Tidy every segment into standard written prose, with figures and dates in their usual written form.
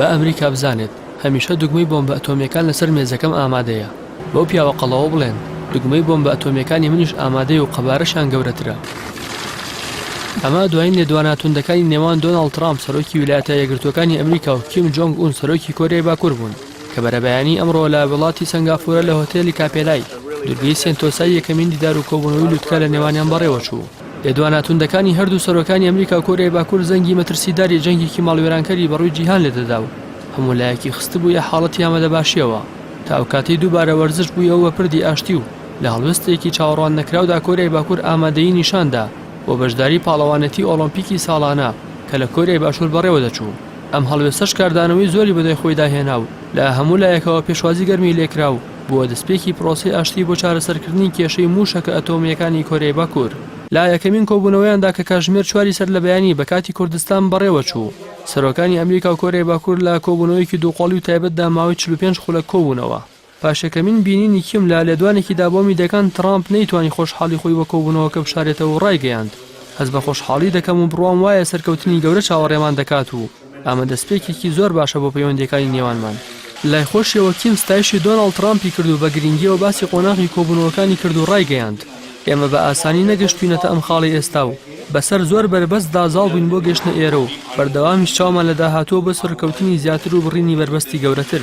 با ئەمریکا بزانێت، هەمیشە دوگمەی بۆمبە ئەتۆمییەکان لەسەر مێزەکەم ئامادەیە. بەو پیاوە قەڵەوە بڵێن، دوگمەی بۆمبە ئەتۆمییەکانی منیش ئامادەیە و قەبارەشیان گەورەترە. ئەمە دوایین لێدوانە توندەکانی نێوان دۆناڵد ترامپ سەرۆکی ویلایەتە یەکگرتووەکانی ئەمریکا و کیم جۆنگ ئون سەرۆکی کۆریای باکوور بوون کە بەرەبەیانی ئەمڕۆ لە وڵاتی سەنگافورە لە هۆتێلی کاپێلای دورگەی سێنتۆسای یەکەمین دیدار و کۆبوونەوەی لوتکە لە نێوانیان بەڕێوەچوو. لێدوانە توندەکانی هەردوو سەرۆکانی ئەمریکا و کۆریای باکوور زەنگی مەترسیداری جەنگێکی ماڵوێرانکەری بەڕووی جیهان لێدەدا و هەموو لایەکی خستبوویە حاڵەتی ئامادەباشییەوە تا ئەو کاتەی دووبارە وەرزش بوویەوە بە پردی ئاشتی و لە هەڵوێستێکی چاوەڕواننەکراودا کۆریای باکوور ئامادەیی نیشاندا بۆ بەشداری پاڵەوانێتی ئۆڵۆمپیکی ساڵانە کە لە کۆریای باشوور بەڕێوەدەچوو. ئەم هەڵوێستەش کاردانەوەی زۆری بەدوای خۆیدا هێنا و لە هەموو لایەکەوە پێشوازی گەرمی لێکرا و بووە دەستپێکی پرۆسەی ئاشتی بۆ چارەسەرکردنی کێشەی مووشەکە ئەتۆمییەکانی کۆریای باکوور. لە یەکەمین کۆبوونەوەیاندا کە کاتژمێر چواری سەرلەبەیانی بە کاتی کوردستان بەڕێوەچوو، سەرۆکانی ئەمریکا و کۆریای باکوور لە کۆبوونەوەیەکی دووقۆڵی و تایبەتدا ماوەی 45 خولەک کۆبوونەوە. پاش یەکەمین بینینی کیم لە لێدوانێکیدا بۆ میدیاکان ترامپ نەیتوانی خۆشحاڵی خۆی بە کۆبوونەوەکە بشارێتەوە و ڕایگەیاند، هەست بە خۆشحاڵی دەکەم و بڕوام وایە سەرکەوتنی گەورە چاوەڕێمان دەکات و ئەمە دەستپێکێکی زۆر باشە بۆ پەیوەندییەکانی نێوانمان. لای خۆشیەوە کیم ستایشی دۆناڵد ترامپی کرد و بە گرنگییەوە باسی قۆناغی کۆبوونەوەکانی کرد و ڕایگەیاند، ئێمە بە ئاسانی نەگەشتوینەتە ئەم خاڵەی ئێستا و بەسەر زۆر بەربەستدا زاڵ بووین بۆ گەشتنە ئێرە و بەردەوامیش چاومان لە داهاتووە بۆ سەرکەوتنی زیاتر و بڕینی بەربەستی گەورەتر.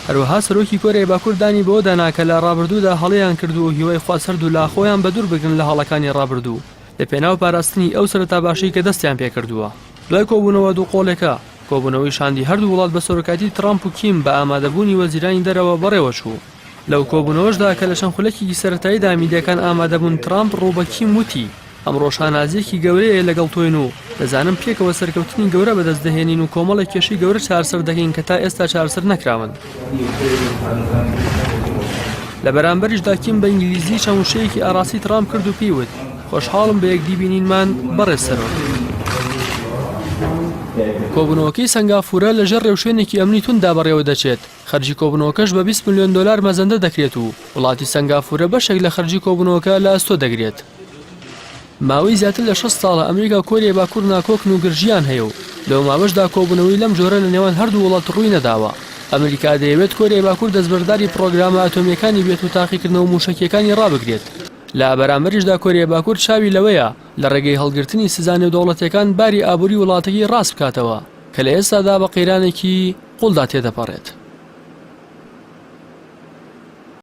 هەروەها سەرۆکی کۆریای باکوور دانی بەوەدا نا کە لە ڕابردوودا هەڵەیان کردووە و هیوای خواست هەردوولا خۆیان بەدوور بگرن لە هەڵەکانی ڕابردوو لە پێناو پاراستنی ئەو سەرەتا باشەی کە دەستیان پێکردووە. دوای کۆبوونەوە دووقۆڵێکە، کۆبوونەوەی شاندی هەردوو وڵات بە سەرۆکایەتی ترامپ و کیم بە ئامادەبوونی وەزیرانی دەرەوە بەڕێوەچوو. لەو کۆبوونەوەشدا کە لە چەند خولەکێکی سەرەتاییدا میدیاکان ئامادەبوون، ترامپ ڕوو بە کیم وتی، ئەمڕۆ شانازییەکی گەورەیە لەگەڵ تۆین و دەزانم پێکەوە سەرکەوتنی گەورە بەدەست دەهێنین و کۆمەڵێک کێشەی گەورە چارەسەر دەکەین کە تا ئێستا چارەسەر نەکراون. لە بەرامبەریشدا کیم بە ئینگلیزی چەند وشەیەکی ئاراستەی ترامپ کرد و پێی وت، خۆشحاڵم بە یەکدی بینینمان بەڕێز سەرۆک. کۆبوونەوەکەی سەنگافورە لەژێر ڕێوشوێنێکی ئەمنی تونددا بەڕێوەدەچێت، خەرجی کۆبوونەوەکەش بە 20 ملیۆن دۆلار مەزەندە دەکرێت و وڵاتی سەنگافورە بەشێک لە خەرجی کۆبوونەوەکە لە ئەستۆ دەگرێت. ماوەی زیاتر لە 60 ساڵە ئەمریکا و کۆریای باکوور ناکۆکن و گرژییان هەیە و لەو ماوەشدا کۆبوونەوەی لەم جۆرە لە نێوان هەردوو وڵات ڕووی نەداوە. ئەمریکا دەیەوێت کۆریای باکوور دەستبەرداری پڕۆگرامە ئەتۆمییەکانی بێت و تاقیکردنەوە مووشەکییەکانی ڕابگرێت. لە بەرامبەریشدا کۆریای باکوور چاوی لەوەیە لە ڕێگەی هەڵگرتنی سزا نێودەوڵەتییەکان باری ئابووری وڵاتەکەی ڕاست بکاتەوە کە لە ئێستادا بە قەیرانێکی قوڵدا تێدەپەڕێت.